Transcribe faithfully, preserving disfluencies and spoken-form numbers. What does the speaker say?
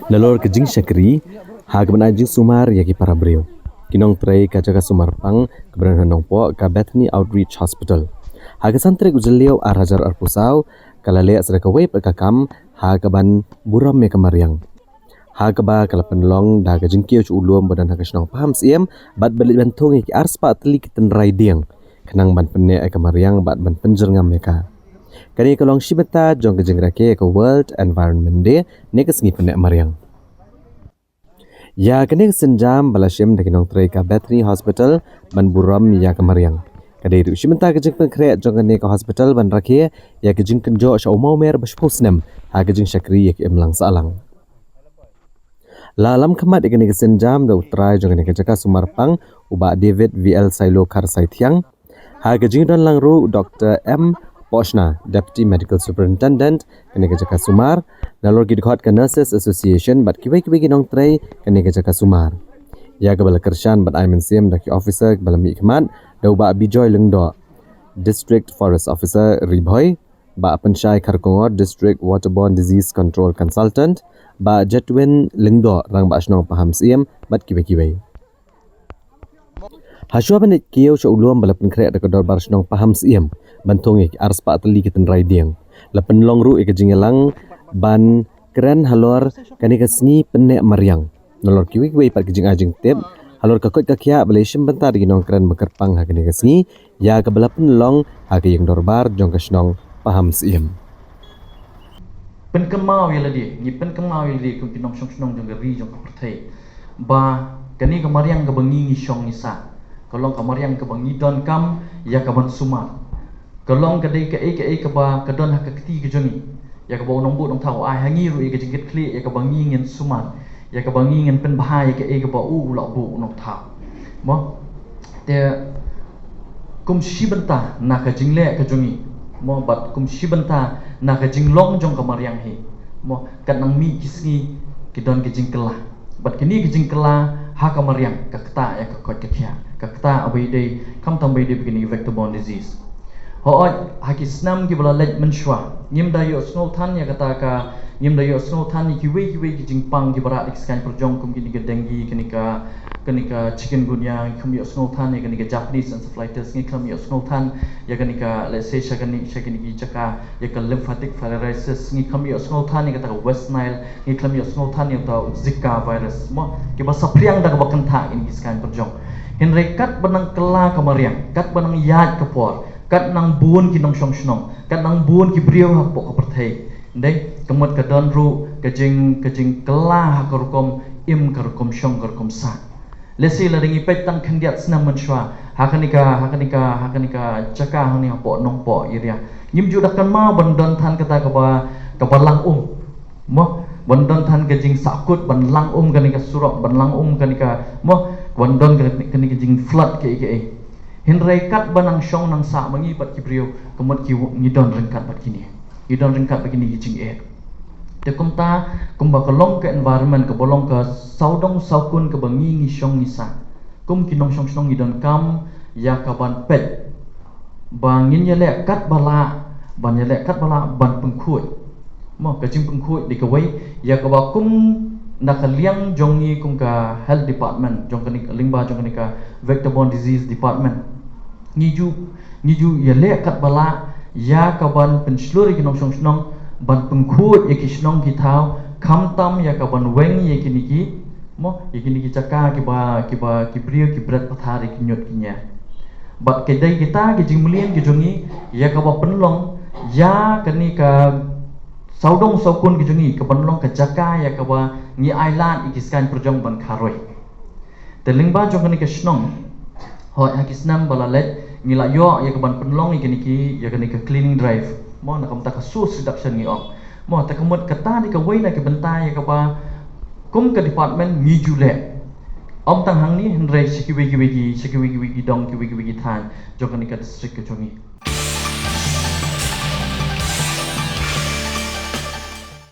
Nalor ka jingshakri ha kaban ai jingsumar ïa ki para briew, ki nongtrei ka jaka sumar pang kaba don ha Nongpoh, ka Bethany Outreach Hospital, ha ka san tarik u Jylliew ar hajar arphew saw, ka la leh sa da kawei pat ka kam ha kaban burom ïa ka mariang, ha kaba ka la pynlong da ka jingkiew sha u lum ba don ha ka shnong Pahamsyiem bad ba leit ban thung ïa ki arspah tylli ki tynrai dieng, khnang ban pynneh ïa ka mariang bad ban pynjyrngam ïa ka. Kane ka long shi bynta jong ka jingrakhe ïa ka World Environment Day ne ka sngi pynneh mariang. Ïa kane ka sienjam ba la shim da ki nongtrei ka Bethany Hospital ban burom ïa ka mariang, ka dei ruh shi bynta ka jingpynkhreh jong kane ka hospital ban rakhe ïa ka jingkynjoh sha u mawmer ba shiphew snem ha ka jingshakri ïa ka imlang sahlang. La lam khmat ïa kane ka sienjam da u trai jong kane ka jaka sumar pang, u Bah David V L Sailo Kharsaithiang, ha ka jingdon lang ruh u Doktor M Poshna, Deputy Medical Superintendent kane ka jaka sumar, nalor ki dkhot ka Nurses Association bad kiwei kiwei ki nongtrei kane ka jaka sumar. Ïa kaba la kyrshan bad ai mynsiem da ki officer ba la mih khmat, da u Bah Bijoy Lyngdoh, District Forest Officer Ri Bhoi, Bah Pynshai Kharkongor, District Waterborne Disease Control Consultant, Bah Jetwin Lyngdoh, Rangbah Shnong Pahamsyiem bad kiwei kiwei. Hashwa ban leit kiew sha u lum ba la pynkhreh da ka Dorbar Shnong Pahamsyiem ban thung ïa ki arspah tylli ki tynrai dieng, la pynlong ruh ïa ka jingïalang ban kren halor kane ka sngi pynneh mariang, nalor kiwei kiwei pat ki jingai jingtip halor ka koit ka khiah ba la shim bynta da ki nongkren ba kyrpang ha kane ka sngi, ïa kaba la pynlong ha ka ïing dorbar jong ka shnong Pahamsyiem. Pynkynmaw ïa lade, ngi pynkynmaw ïa lade kum ki nongshong shnong jong ka ri jong ka pyrthei, ba kane ka mariang kaba ngi ngi shong ngi sah, ka long ka mariang kaba ngi donkam ïa kaban sumar. Ka long ka dei kaei kaei kaba ka don ha ka kti ka jong ngi, ïa kaba u nongbuh nongthaw u ai ha ngi ruh ïa ka jingkitkhlieh ïa kaba ngi ngin sumar, ïa kaba ngi ngin pynbha ïa kaei kaba u u la buh u nongthaw. Mo, te kum shi bynta na ka jingleh ka jong ngi, mo, bad kum shi bynta na ka jinglong jong ka mariang hi, mo, katba nang mih ki sngi ki don ki jingkylla. Bad kine ki jingkylla ha ka mariang ka ktah ïa ka koit ka khiah, ka ktah ïa ba ïadei, khamtam ba ïadei bad kine ki vector borne disease. Hooid, ha ki snem kiba la leit mynshuwa, ngim da ïohsngew than ïa kata ka, ngim da ïohsngew than ïa kiwei kiwei ki jingpang kiba rah da ki skaiñ pyrjong kum kine ka dengue, kane ka, kane ka chikungunya, ngim ïohsngew than ïa kane ka Japanese encephalitis, ngim ïohsngew than ïa kane ka, let's say, sha kane, sha kine ki jaka, ïa ka lymphatic filariasis, ngim ïohsngew than ïa kata ka West Nile, ngim ïohsngew than ïa kata Zika virus, mo, kiba saphriang da kaba kynthah ïa kine ki skaiñ pyrjong. Hynrei katba nang kylla ka mariang, katba nang ïaid ka por, katba nang bun ki nongshong shnong, katba nang bun ki briew hapoh ka pyrthei, dei, ka mut ka don ruh ka jing, ka jingkylla ha ka rukom im, ka rukom shong, ka rukom sah. Let's say lada ngi peit tang khyndiat snem mynshuwa ha kane ka, ha kane ka, ha kane ka jaka hangne hapoh Nongpoh area, ngim ju da kynmaw ban don than kata kaba, kaba lang um, mo, ban don than ka jingsahkut ban lang um kane ka surok, ban lang um kane ka, mo, ban don kane, kane ka jingflood kaei kaei. Hynrei katba nang shong nang sah ma ngi bad ki briew, ka mut ki, ngi don ryngkat bad kine, ngi don ryngkat bad kine ki jingeh. Te kumta, kumba ka long ka environment, kaba long ka sawdong sawkun kaba ngi ngi shong ngi sah, kum ki nongshong shnong ngi donkam ïa kaban peit ba ngin ïaleh katba lah, ban ïaleh katba lah ban pynkhuid. Mo, ka jingpynkhuid dei kawei ïa kaba kum na ka liang jong ngi kum ka health department jong kane ka lyngba jong kane ka vector borne disease department, ngi ju, ngi ju ïaleh katba lah ïa kaban pynshlur ïa ki nongshong shnong ban pynkhuid ïa ki shnong ki thaw, khamtam ïa kaban weng ïa kine ki, mo, ïa kine ki jaka kiba, kiba ki briew ki bret pathar ïa ki ñiut ki ñiar. Bad ka dei kita ki jingmlien ki jong ngi ïa kaba pynlong ïa kane ka sawdong sawkun ki jong ngi, kaban long ka jaka ïa kaba ngi ailad ïa ki skaiñ pyrjong ban kharoi. Te lyngba jong kane ka shnong, hooid, ha ki snem ba la leit ngi la ïoh ïa kaban pynlong ïa kane ki, ïa kane ka cleaning drive, mo, na ka bynta ka source reduction ngi ong. Mo, te ka mut kata dei kawei na ki bynta ïa kaba kum ka department ngi ju leh. Ym tang hangne hynrei sha kiwei kiwei ki, sha kiwei kiwei ki dong, kiwei kiwei ki thaiñ jong kane ka district ka jong ngi.